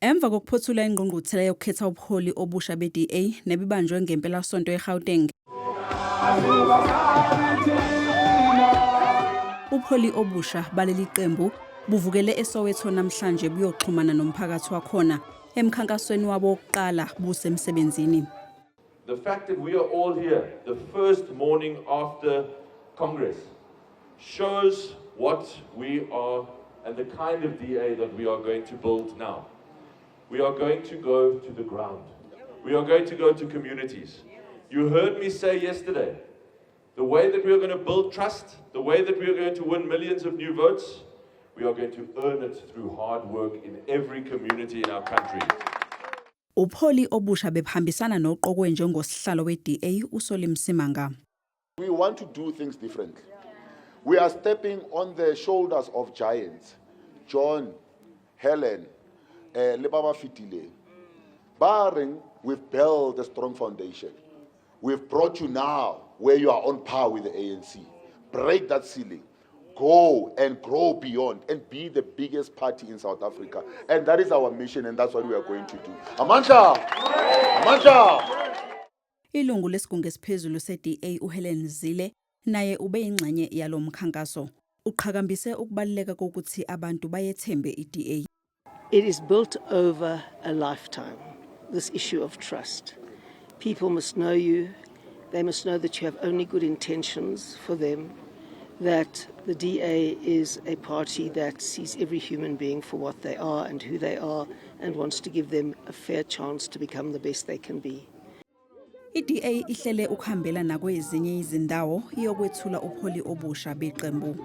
Emva kokuphothula ingqungquthela yokukhetha ubuholi obusha be-DA nebibanjwe ngempelasonto eGauteng, ubuholi obusha baleli qembu buvukele eSoweto namhlanje buyoxhumana nomphakathi wakhona emkhankasweni wabo wokuqala busemsebenzini. The fact that we are all here the first morning after Congress shows what we are and the kind of DA that we are going to build now. We are going to go to the ground. We are going to go to communities. You heard me say yesterday, the way that we are going to build trust, the way that we are going to win millions of new votes, we are going to earn it through hard work in every community in our country. Ubuholi obusha bebhambisana noqokwe njengosihlalo we-DA uSoli Msimanga. We want to do things differently. We are stepping on the shoulders of giants. John, Helen, Lebaba Fitile. Barring, we've built a strong foundation. We've brought you now where you are on par with the ANC. Break that ceiling. Go and grow beyond and be the biggest party in South Africa. And that is our mission, and that's what we are going to do. Amandla! Amandla! Ilungu lesigungu esiphezulu se-DA uHelen Zille naye ube ingxenye yalo mkhankaso. Uqhakambise ukubaluleka kokuthi abantu bayethembe i-DA. It is built over a lifetime, this issue of trust. People must know you. They must know that you have only good intentions for them, that the DA is a party that sees every human being for what they are and who they are and wants to give them a fair chance to become the best they can be. I-DA ihlele ukuhambela nakwezinye izindawo iyokwethula ubuholi obusha beqembu.